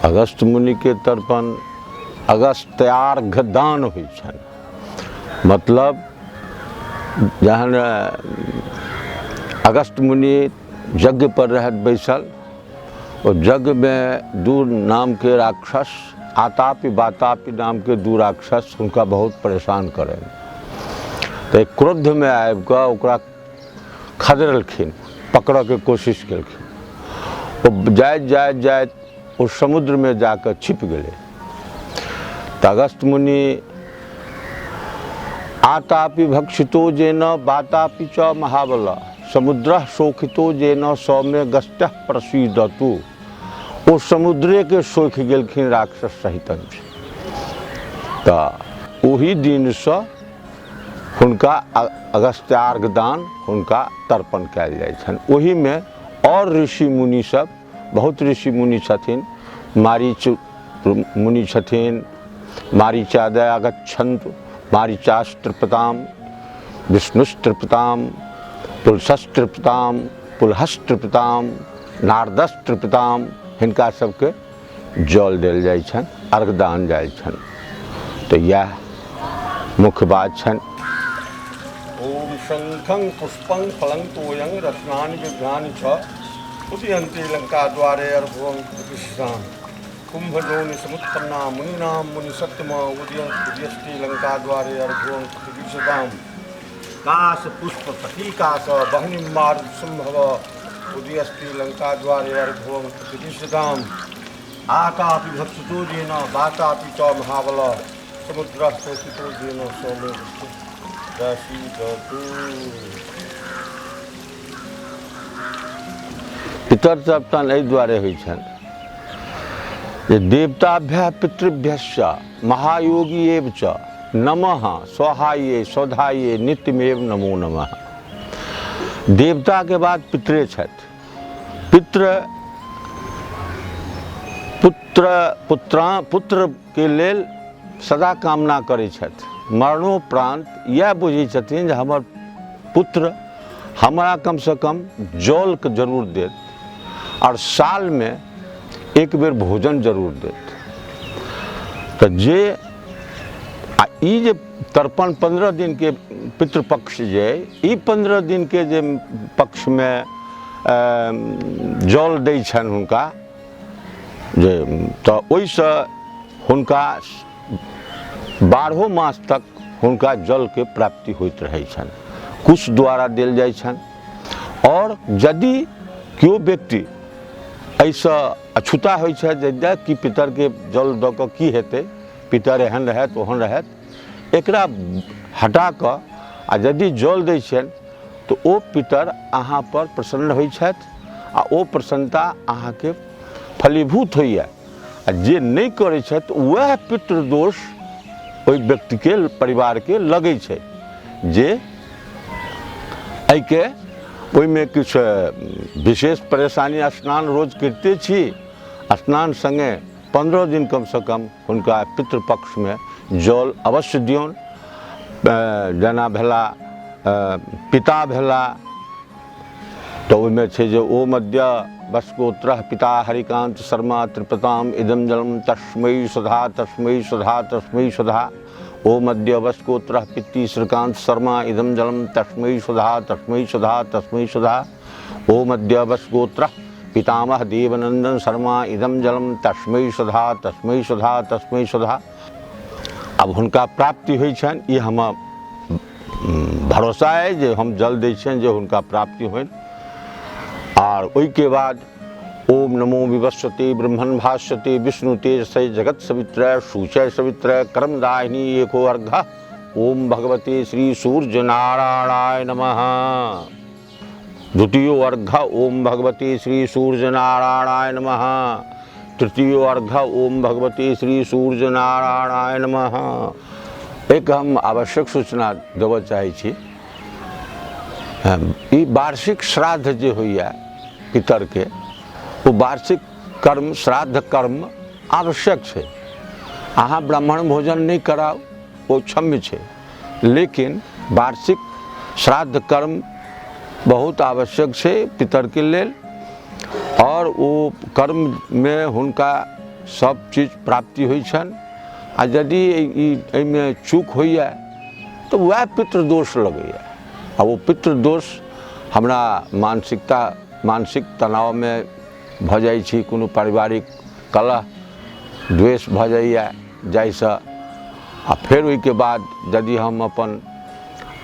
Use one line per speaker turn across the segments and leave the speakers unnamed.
अगस्त मुनिके तर्पण अगस्त्यार्घ दान होइ छनि। मतलब जहन अगस्त मुनि यज्ञ पर रहत बैसल, ओ यज्ञमे दू नामके राक्षस, आतापी बातापी नामके दू राक्षस हुनका बहुत परेशान करनि। तऽ क्रोधमे आबि कऽ ओकरा खदेड़लखिन, पकड़ऽके कोशिश केलखिन। ओ जाइत जाइत जाइत ओ समुद्रमे जाकऽ छिप गेलै। तऽ अगस्त मुनि आतापि भक्षितो जेन बातापि च महाबल समुद्र शोखितो जेन सौम्य गस्त्य प्रसीदतु। ओ समुद्रेके सोखि गेलखिन राक्षस सहित। तऽ ओही दिनसँ हुनका अगस्त्यार्घ दान हुनका तर्पण कयल जाइ छनि। ओहिमे आओर ऋषि मुनि सब, बहुत ऋषि मुनि छथिन, मारीच मुनि छथिन, मारीचादय आगच्छन्तु मारीचास्त्रपताम विष्णुस्त्रपताम तुलसस्त्रपताम पुलहस्त्रपताम नारदस्त्रपताम, हिनका सबके जल देल जाइ छनि, अर्घदान जाइ छनि। तऽ इएह मुख्य बात छनि। ओम शंखं पुष्पं फलं तोयं रत्नानि विघ्नानि च उदयन्ति लंका द्वारे अर्भुवं प्रतिष्ठान कुंभजोनि समुत्पन्ना मुनीनां मुनि सत्यमा उदयस्ति लंका द्वारे अर्भुवं प्रतिष्ठान काश पुष्प प्रतीकाश बहनि मारुत संभव उदयस्ति लंका द्वारे अर्भुवं प्रतिष्ठान आतापि भक्षितो जेन वातापि च महाबल समुद्र शोषितो जेन सौम्य पितर तर्पण एहि दुआरे होइ छनि जे देवताभ्य पितृभ्यश्च महायोगी एव च नमः स्वहाये स्वधाये नित्यमेव नमो नमः। देवताके बाद पितरे छथि। पितृ पुत्र पुत्रा पुत्रके लेल सदा कामना करै छथि। मरणोपरांत इएह बुझै छथिन जे हमर पुत्र हमरा कमसँ कम जलके जरूर देत आओर सालमे एक बेर भोजन जरूर देत। तऽ जे आ ई जे तर्पण 15 दिनके पितृपक्ष जे अइ, ई 15 दिनके जे पक्षमे जल दै छनि हुनका जे, तऽ ओहिसँ हुनका 12 मास तक हुनका जलके प्राप्ति होइत रहै छनि। कुश द्वारा देल जाइ छनि। आओर यदि केओ व्यक्ति एहिसँ अछूता होइ छथि जे कि पितरके जल दऽ कऽ की हेतै, पितर एहन रहथि ओहन रहथि, एकरा हटा कऽ आ यदि जल दै छियनि तऽ ओ पितर अहाँ पर प्रसन्न होइ छथि आ ओ प्रसन्नता अहाँके फलीभूत होइए। आ जे नहि करै छथि वएह पितृदोष ओहि व्यक्तिके परिवारके लगै छै जे एहिके ओहिमे किछु विशेष परेशानी। स्नान रोज करिते छी, स्नान सङ्गे 15 दिन कमसँ कम हुनका पितृपक्षमे जल अवश्य दियौन। जेना भेला पिता भेला तऽ ओहिमे छै जे ओ मध्य वस्कोत्र पिता हरिकांत शर्मा त्रिपताम इदम जलम तस्मै सदा तस्मै सदा तस्मै सदा। ओ मध्य वस्कोत्र पित्ती श्रीकांत शर्मा इदम जलम तस्मै सदा तस्मै सदा तस्मै सदा। ओ मध्य वस्कोत्र पितामह देवनंदन शर्मा इदम जलम तस्मै सदा तस्मै सदा तस्मै सदा। आब हुनका प्राप्ति होइ छनि, ई हम भरोसा अइ जे हम जल दै छियनि जे हुनका प्राप्ति होइन। आर ओहिके बाद ओम नमो विवस्वते ब्रह्मण भास्यते विष्णु तेजसै जगत सवित्र सूचय सवित्र कर्मदाहिनी एको अर्घ ओम भगवते श्री सूर्य नारायणाय नमः। द्वितीयो अर्घ ओम भगवते श्री सूर्य नारायणाय नमः। तृतीयो अर्घ ओम भगवते श्री सूर्य नारायणाय नमः। एक हम आवश्यक सूचना देबऽ चाहै छी। ई वार्षिक श्राद्ध जे होइए पितरके, ओ वार्षिक कर्म श्राद्ध कर्म आवश्यक छै। अहाँ ब्राह्मण भोजन नहि कराउ, ओ क्षम्य छै, लेकिन वार्षिक श्राद्ध कर्म बहुत आवश्यक छै पितरके लेल। आओर ओ कर्ममे हुनका सब चीज प्राप्ति होइ छनि। आ यदि एहिमे चूक होइए तऽ वएह पितृदोष लगैए, आ ओ पितृदोष हमरा मानसिक तनावमे भऽ जाइ छी, कोनो पारिवारिक कलह द्वेष भऽ जाइए जाहिसँ। आ फेर ओहिके बाद यदि हम अपन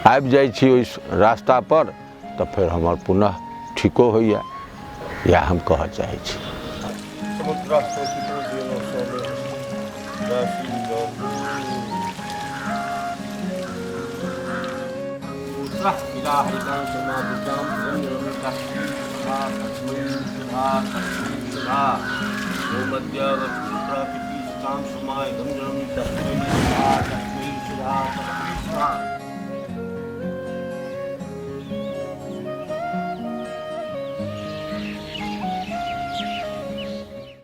आबि जाइ छी ओहि रास्तापर तऽ फेर हमर पुनः ठीको होइए। इएह हम कहऽ चाहै छी।